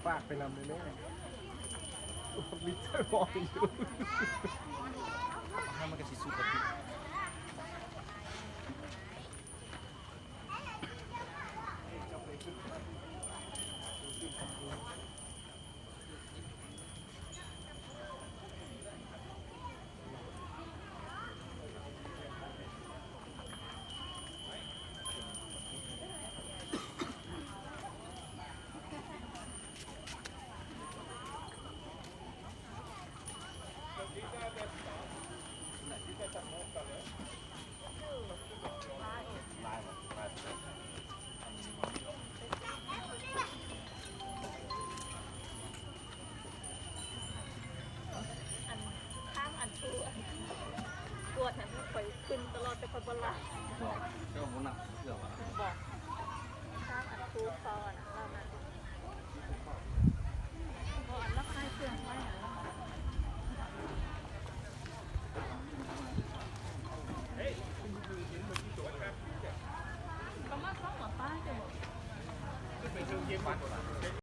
ປາກໄປນຳເລີຍແມ່ ມີແຕ່ບອກຢູ່ ຖ້າມັນກໍຊິສຸກກະຕິ. ອັນ ທາງອັນຜູ້ ອັນ ກວດຫັ້ນຂ້ອຍຂຶ້ນຕະຫຼອດ ແຕ່ຂ້ອຍບໍ່ລາດ ເຈົ້າບໍ່ນັບເທື່ອວ່າ ບໍ່ ທາງອັນຜູ້ເຂົາອັນນັ້ນ ບໍ່ອັນລັກໃຊ້ເຄື່ອງໄວ້ຫັ້ນ ປະມານສອງຮ້ອຍປາຍ ເຈົ້າບໍ່?